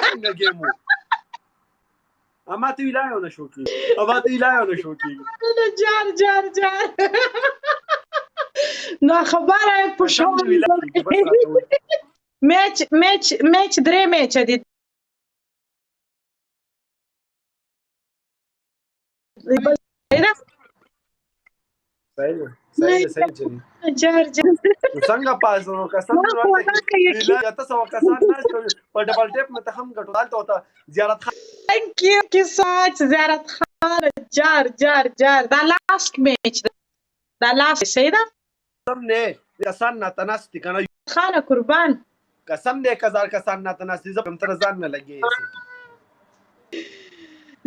څنګه ګیم وو؟ اما ته ویلایو نه شو کیږي، اما ته ویلایو نه شو کیږي. جار جار جار، نو خبره په قسم شو چې ویلا کیږي، بس راته وایي. میچ میچ میچ، درې میچ دي. صحیح ده، صحیح ده، صحیح چلی. جار جار. نو څنګه پاس نو قسم ما دې خو ورته ولاکه یقین. ویلا 800 کسان ناست وي، په ډبل ټیپ مې ته هم ګټو، هلته ورته زیارت خان. ثانک یو کی سو مچ زیارت خان. جار جار جار، دا لاست میچ ده، دا لاست، صحیح ده. قسم نه کسان ناته ناست دي کنه. خانه قربان. قسم دې 1000 کسان ناته ناست دي، زه هم تر ځان نه لګې.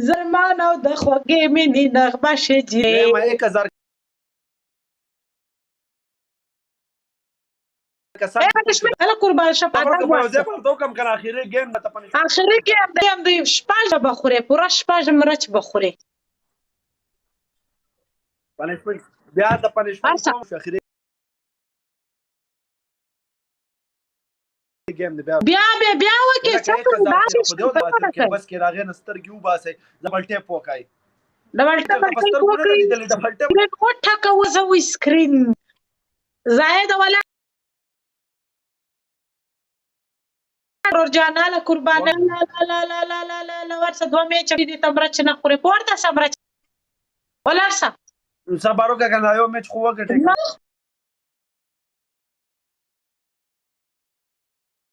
زرمان او د خوږې مینې نغمه شي جی. ما 1000 کسان. هله قربان شه. خبر که په ځای پر تو کم کنه، اخیری ګیم ته پنشمنټ. اخري ګیم دی، هم دی شپږ به خورې، پوره شپږ مرچ به خورې. پنشمنټ بیا د پنشمنټ کوم، اخیری ګیم دی بیا. بیا بیا بیا وکې څه؟ داسې بس کې راغې نه سترګې وباسي، ډبل ټیپ وکای. ډبل ټیپ وکړي، ډبل ټیپ وټکه وزوي سکرین زاهد ولا. ورور جانه له قربان، لا لا لا لا لا لا لا لا، ورسه دوه میچ دي، ته مرچ نه خورې، پورته سه، مرچ ولاړ سه. صبر وکړه کنه، یو میچ خو وګټې.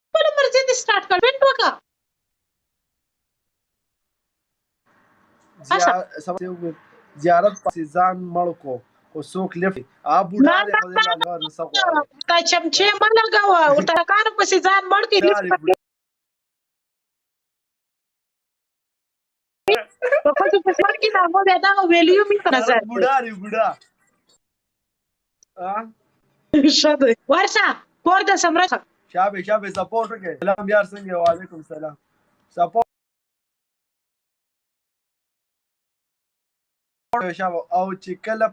خپل مرضی دې سٹارټ کړ، پینټ وکړه. زیارت پسې ځان مړ کو خو څوک لفټ ا بوډا دی، خو دې لا نو څه غواړي؟ تا چمچې مه لګوه، ورته کانو پسې ځان مړ کړي. په ښځو پسې مړ کړي، هغه بیا دغه ویلیو مې په نظر. بوډا دی بوډا. ښه دی، ورشه پورته سمره. شابه شابه، سپورټ وکړئ. سلام یار، څنګه؟ وعلیکم سلام. سپورټ شابه. او چې کله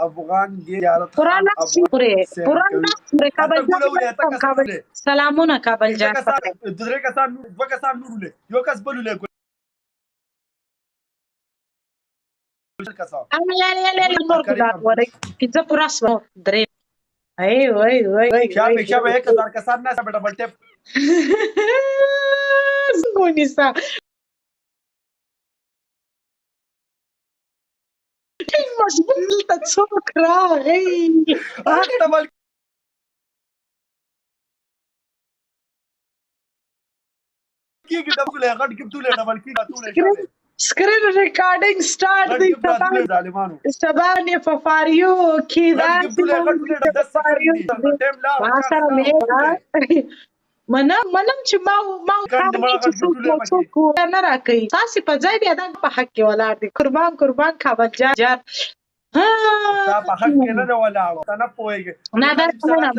افغان زیارت قرآن خورې، قرآن خورې. کابل جان، کابل سلامونه، کابل جان. درې کسان، دوه کسان نور، یو کس بل ولې کسان. نور ګلاب ورې، پنځه پوره سو، درې، ای وای وای. شابه شابه، 1000 کسان نه ډبل ټیپ. ونیسه، مضبوط دلته څوک راغی؟ هغه ډبل کیږي، ډبل غټ ګفټ ډبل کیږي ټول. شابه. سکرین ریکارډینګ سٹارټ دی. سبا نه په فاریو کې دا فاریو ما سره مې منم منم چې ما ما چې څوک څوک نه راکوي، تاسو په ځای بیا دا په حق کې ولاړ دي. قربان قربان کابل جان جان. تا په حق کې نه ولاړ، ته نه پوهېږې. نه، دا منم.